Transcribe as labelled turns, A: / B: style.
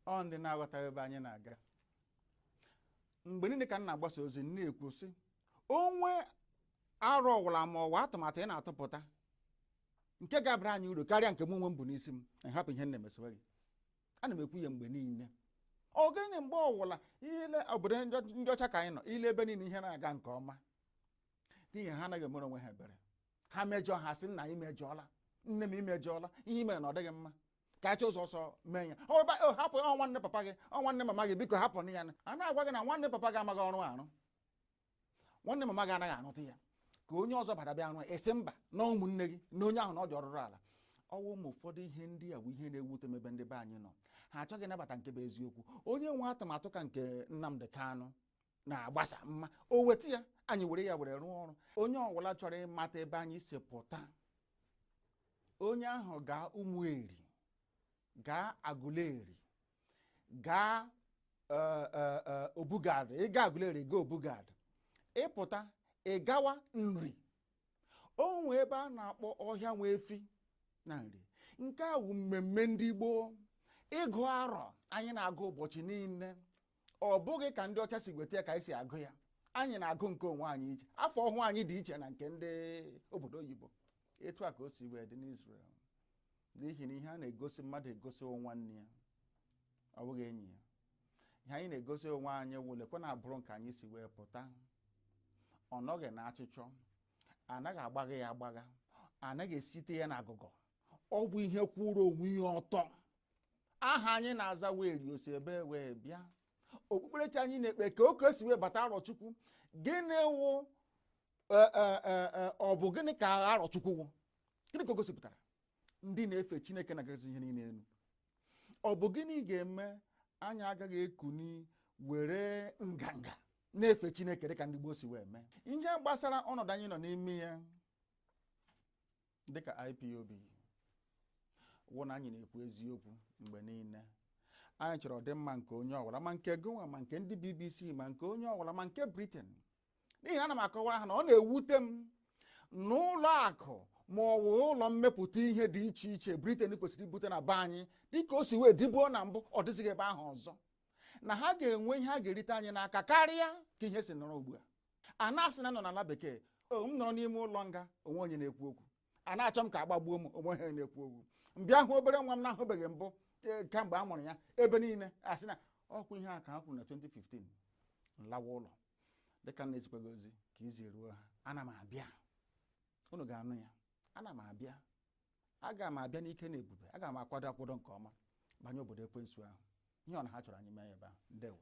A: Ọ ndị na-aghọtaghị ebe anyị na-aga. Mgbe niile ka m na-agbasa ozi na-ekwu sị, onwe arụ ọwụla ma ọwa atụmatụ ị na-atụpụta nke ga-abara anyị uru karịa nke m onwe m bụ n'isi m, nhapụ ihe m na-emesewe gị. Ana m ekwu ya mgbe niile. Ọ gịnị mgbe ọwụla ile obodo ndị ọcha ka anyị nọ, ile ebe niile ihe na-aga nke ọma, n'ihi ha anaghị emere onwe ha ebere. Ha mejọọ, ha sị, nna, imejọọla, nne m, imejọọla, ihe i mere na ọ dịghị mma, ka achọ ụzọ ọsọ mee ya. Ọ hapụ, ọ nwanne papa gị, ọ nwanne mama gị, biko hapụ ya. A na-agwa gị na nwanne papa gị amaghị ọrụ arụ, nwanne mama gị anaghị arụta ya, ka onye ọzọ bata bịa arụ, esi mba na ụmụnne gị na onye ahụ na ọ dị ọrụrụ ala. Ọwụ ụmụ ụfọdụ ihe ndị a bụ ihe na-ewute m ebe ndị be anyị nọ. Ha achọghị ịnabata nke bụ eziokwu. Onye nwe atụmatụ ka nke Nnamdi Kanu na-agbasa mma, o weta ya, anyị were ya were rụọ ọrụ. Onye ọbụla chọrọ ịmata ebe anyị si pụta, onye ahụ gaa Ụmụeri, gaa Aguleri, gaa Obugad. Ịga Aguleri, gaa Obugad, ịpụta ịgawa Nri, o nwee ebe a na-akpọ ọhịa nwe efi na Nri. Nke a wụ mmemme ndị gboo, ịgụ arọ anyị na-agụ ụbọchị niile. Ọ bụghị ka ndị ọcha si weta ya ka anyị si agụ ya. Anyị na-agụ nke onwe anyị iche. Afọ ọhụụ anyị dị iche na nke ndị obodo oyibo. Etu a ka o si wee dị n'Israel, n'ihi na ihe a na-egosi mmadụ egosi nwanne ya, ọ bụghị enyi ya. Ihe anyị na-egosi onwe anyị wụ lekwe na abụrụ nke anyị si wee pụta. Ọ nọghị na achịchọ, anaghị agbagha ya agbagha, anaghị esite ya n'agụgọ. Ọ bụ ihe kwụrụ onwe ya ọtọ. Aha anyị na-aza wee ri osi ebe wee bịa. Okpukperechi anyị na-ekpe ka oke si wee bata Arọchukwu. Gịnị wụ ọ bụ gịnị ka Arọchukwu wụ? Gịnị ka o gosipụtara? Ndị na-efe Chineke na-agazi ihe niile elu. Ọ bụ gịnị ga-eme anyị agaghị ekuni were nganga na-efe Chineke dịka ndị gboo si wee mee? Ihe gbasara ọnọdụ anyị nọ n'ime ya dịka IPOB wụ na anyị na-ekwu eziokwu mgbe niile. Anyị chọrọ ọdịmma nke onye ọbụla, ma nke gụnwa, ma nke ndị BBC, ma nke onye ọbụla, ma nke Britain. N'ihi na ana m akọwara ha na ọ na-ewute m n'ụlọ akụ ma ọ bụ ụlọ mmepụta ihe dị iche iche Britain kwesịrị ibute na be anyị, dịka o si wee dịbuo na mbụ, ọ dịzighị ebe ahụ ọzọ, na ha ga-enwe ihe a ga-erite anyị n'aka karịa ka ihe si nọrọ ugbu a. A na-asị na nọ n'ala bekee, m nọrọ n'ime ụlọ nga, onwe onye na-ekwu okwu. A na-achọ m ka agbagbuo m, onwe ha na-ekwu okwu. M bịa hụ obere nwa m na-ahụbeghị mbụ kamgbe a mụrụ ya, ebe niile asị na ọkwa ihe a ka ha kwuru na 2015. Nlawa ụlọ dịka m na-ezikwaghị ozi ka izi ruo ha. Ana m abịa, unu ga-anụ ya. Ana m abịa, aga m abịa n'ike na ebube. Aga m akwado akwado nke ọma banye obodo ekwensu ahụ. Ihe ọ na ha chọrọ anyị mee ebe ahụ. Ndewo.